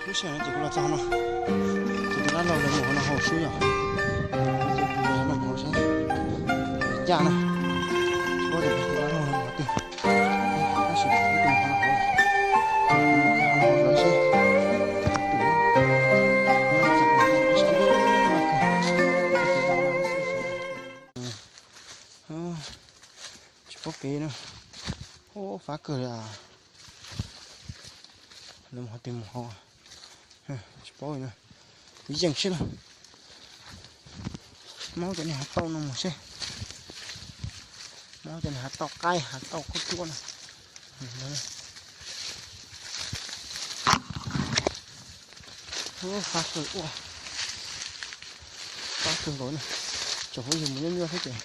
Lub sij hawm no ces kuv los txog no, ces tus dab laug lawv mus hauv no haus xwb yom. Ces kuv los no haus seb cas na, tsis paub tias tus dab laug lawv mus qhov twg. Tab sis kuv tus mus hauv no haus, mus hauv no haus seb. Tsis paub kev na. Ub, fab kawg li. Lawv mus qhov twg mus hauv, tsis paub li na. Kuv yeej seb los, maub cov niag hav tauj no mus seb. Maub cov niag hav tauj qaib hav tauj kub tuab no. Ub, fab kawg ua, fab kawg nkaus na. Tsaum huab yug mus nyuaj nyuaj thiab ces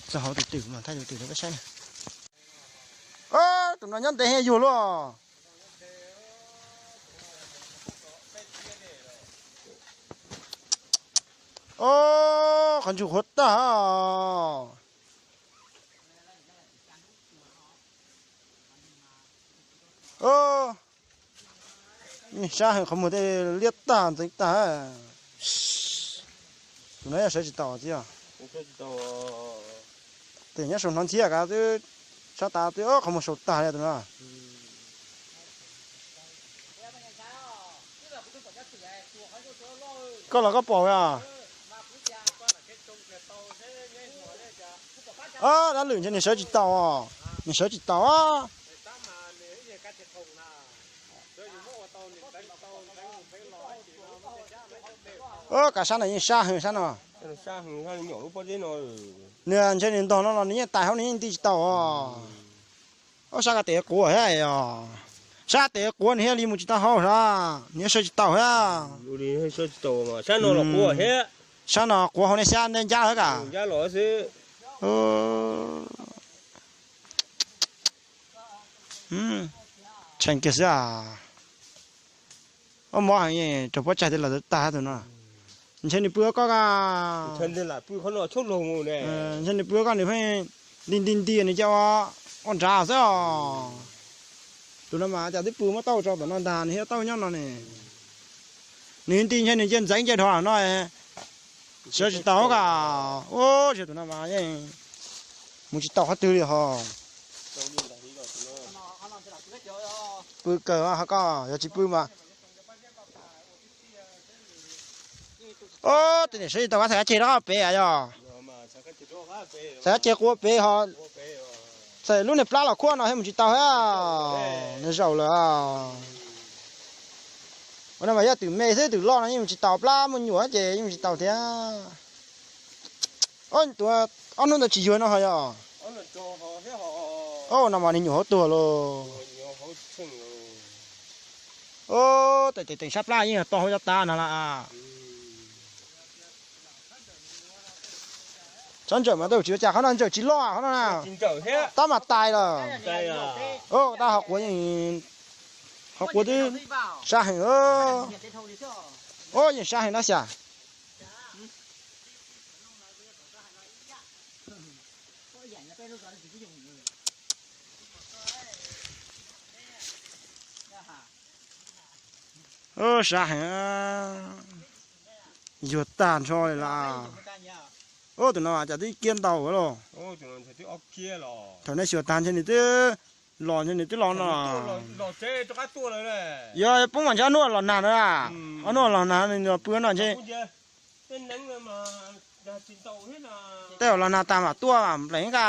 txog hauv tus twm mas thaij tus twm rau peb saib na. Tus no nyob ntev heev yug luaj. Qhov ntsuj qhuav tag. Sab heev, qhov muag tej liab tag ntxeev tag. Tus no yog sawv tsis tau txiv os. Tes nyob saum hnov ntxhiab kav twb sab tas twb qhov muag sau tag li tus no. Koj los koj pom a. Dab lwm ntshe nws sawv tsis tau os, nws sawv tsis tau. Kav sab no yeej sab heev sab no. Nws ntshe nws ntog no los nws yeej tais hauv nws yeej nti tsis tau os. Ob sab ko tes quav thiab os. Sab tes quav nws thiaj li mus tsis tau hauv sab, nws sawv tsis tau thiab. Sab no quav hauv nej xyab nteb ncab thiab ka. Tshee kiag xwb as. Ob mob heev, raug pob tsaig tej los tag tus no. Ntshe nws pw koj ka. Ntshe nws pw koj nws pheej nti nti nti nws cia ua nrad xwb os. Tus no mas cas twb pw muab tauj tso tom no ntag, nws thiaj tauj nyob no ne. Nws nti ntshe nws cia ntxeev cia dhos no. Sawv tsis tau ka. Ub, tus no mas yeej mus tsis tau qhov twg li hos. Pw kawg ho koj, yog tsis pw mas. Ub, tus niam sawv tsis tau, koj txhais kav ceg rau pem yog. Txhais kav ceg quav pem ho. Txhais lub niag plab los khuab no thiab mus tsis tau thiab. Nws zaum lawm. Ua no mas yog twm me xwb, twm loj no yeej mus tsis tau, plab muaj nyuam ces yeej mus tsis tau thiab. Tus ob hnub ntawd tsis yuag no ho yog. Ub, no mas nws nyuam hauv tuag lauj. Ub, tes tes teem sab plab yeej yog tau hauv cov tas no las. Tsob ntsaum mas tau tsis ua cas, qhov no ntsaum tsis loj qhov no na. Tab mas tais lawm. Tab ho quav, ho quav twb sab heev. Ub, yeej sab heev dab xyas. Sab heev, yuag tag nrho li las. Ub, tus no cas twb kiab ntau lauj. Thaum nej xyuas tag ntshe nws twb los, ntshe nws twb los no. Yog poob mas ntshe ob hnub los nag na. Ob hnub los nag nws pw no ntshe. Tej zaum los nag tag mam tuaj mam nplees ka.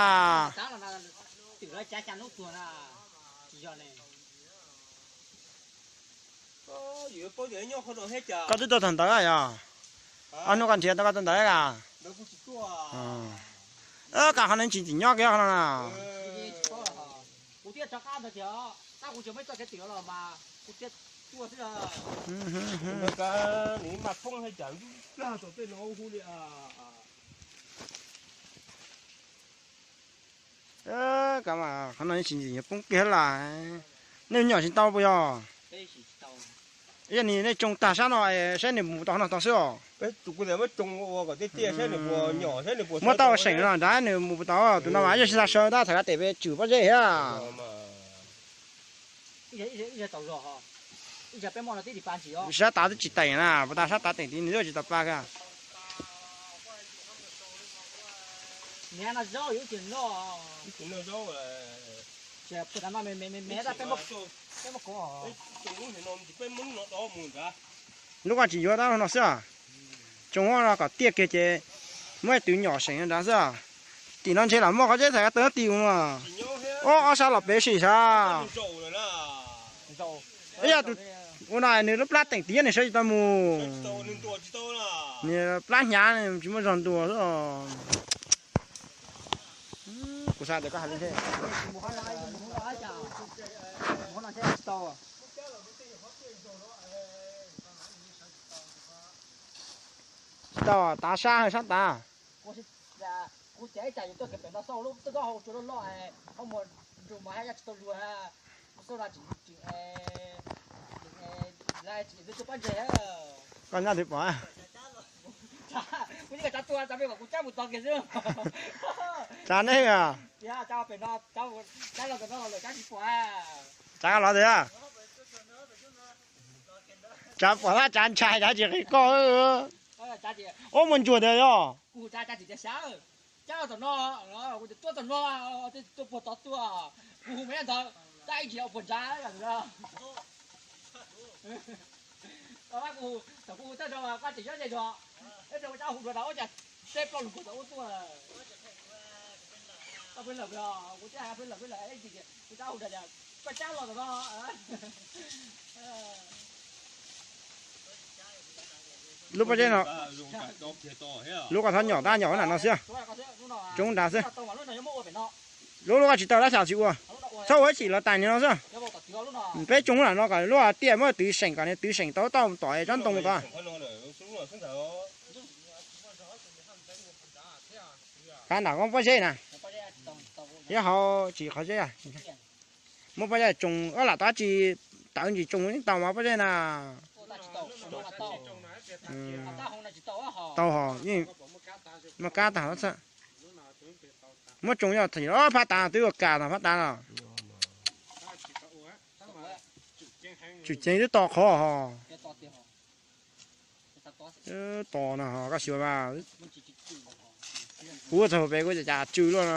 Koj twb tuaj tag ntawd yog? Ob hnub koj nrhiav tau koj tuaj ntawd ka? Ka qhov no tsis tsim nyob kiag qhov no na. Ka mas qhov no tsis tsim nyob poob kiag lawm. Nej nyom tsis tau puas yog? Yog ni nej tsoo tag sab no saib nws mus tau qhov no tau xwb os. Muab tau seem no nrad nws mus puas tau, tus no mas yog tsis tau sawv tab txhais kav tes pem tswm pob zeb thiab. Sab tav twb tsis teem na, puas tas sab tav teem tid nws twb tsis tau pa ka. Lub ko tsis yuav tab no xwb. Tsoo no kom tiaj kiag ces muab tus nyom seem nrad xwb. Tim no ntshe lam muaj qhov tsheb thaiv tau tim ua no. Ob, ob sab los pem sim sav. Ib yam tus ua no nws lub plab teem tid nws sawv tsis tau mus. Nws plab hnyav tsis muaj zog ntua xwb. Kuv xav tias koj hais li ntej. Tsis tau, tav sab, sab tav. Koj nyob twg pom? Tsav nej. Tsav los twg? Tsav pom tab tsav ntshai tsav tsis qhia koj. Ub, muaj ntsuag tiag yog. Lub pob zeb no, lub ko txhob nyom tab, nyom na no xwb. Tsoo nrad xwb. Lub, lub ko tsis tau dab xyas tsis ua. Txhob ua ib chim los tais ni no xwb. Peb tsoo lam no kom lub tiaj muab twv seem kom nws twv seem tau tau tom tsob ntoo tod. Qab nram koob pob zeb na. Thiab hauv tsis qhov zeb. Muab pob zeb tsoo, ob lam tab tsis tawv ntsis tsoo tau mas pob zeb na. Tau hos, muab kab tag. Muab tsoo yog phab tav twb ua kas tag phab tav no. Tswm ceev twb to qhov hos. To no koj xyuas mas. Kuv txog pem kuv cas cas tsw luaj no.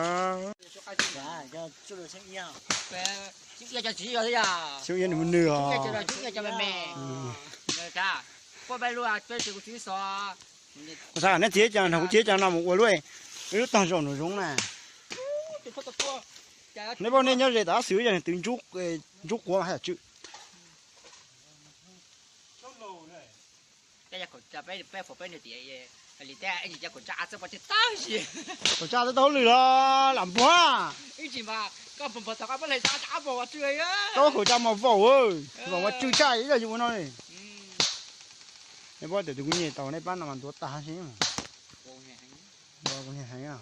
Xyoo ib nws mus nws os. Kuv xav kom neb txiv cov nrog kuv txiv cov no mus ua lub, lub tog zaum nraum zoov na. Neb paub neb nyob ze tom dab xwm yog nws twv ntsuj quav mas haj yam tsw. Kaum tsa txawb tau hauj lwm los lam npuag. Koj kaum tsa mos vaum, vaum mas tsw tshaj ib yam yus ua no. Neb paub tias tus kuv nyiam tau neb plab no mas ntuav tag si. Kuv nyiam heev.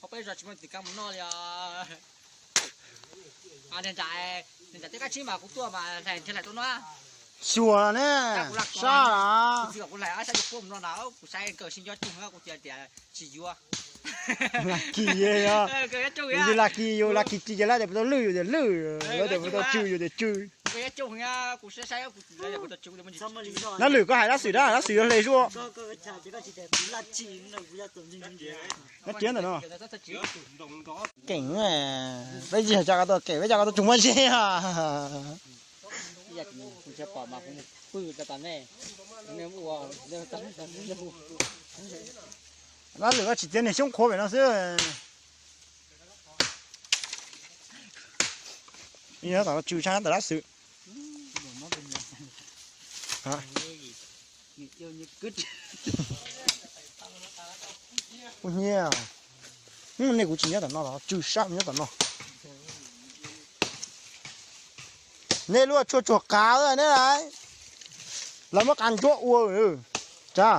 Peb zos tsis muaj txiv kab mus noj li os. Niag nram, niag nram tej kab tsib mas kuv tuaj mas hlais nrhiav hlais tau no. Xyuas ne, sab las. Kuv txiv kom kuv hlais ob sab cov puab mus no na, kuv saib nkawd sib nco tug, kuv txiv tias tsis yuav. Lam kis, yus lam kis, yus lam kis tsis ces lawv tias puas tau lwj yus tias lwj, lawv tias puas tau tsw yus tias tsw. Dab lwm koj hais dab xwm dab, dab xwm yuav hle zuj. Nyob tsiab ntawm no. Keem, peb tsis tsa ko tuaj keem, peb tsa ko tuaj tsoo pob zeb. Dab lwm koj tsis txiav niag xyoob qhuav pem no xwb. Tom tsw tshaj tom dab xwm. Kuv hnyiab. Nej kuv tsis nyob tom no los tsw sab nyob tom no. Nej lub tshuaj tsuag qav ne, lawv muab qav ntsuab ua. Tsa.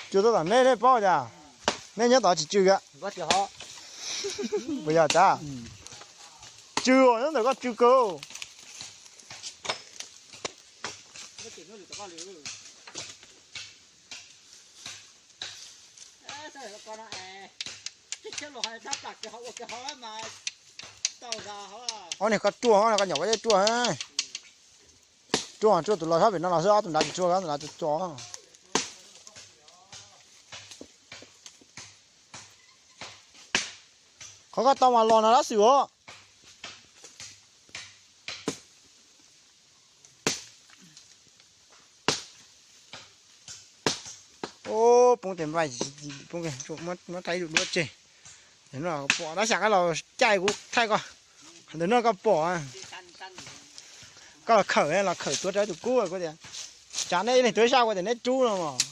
Tsw tuaj tom nej, nej paub cas? Nej nyob tod tsis tsw a? Puas yog tas? Tsw, nyob ntawm koj tsw kawg. Ob niag koj ruaj, koj nyom koj ruaj. Ruaj, ruaj tus los sab pem no los xwb, ob tus nrad tsis ruaj, ob tus nrad tsis ruaj. Qhov koj tau mas los no lab xwm os. Poob tes nplaig, poob, muab thaij ib lub duab tseg. Pom dab xyas koj los caij kuv thaij koj. Ntawm no koj pom, koj los khawm, los khawm tuav rawv tus kub kuv tias, tsam nej ib leeg tuav ib sab kuv tias neb rub no mas.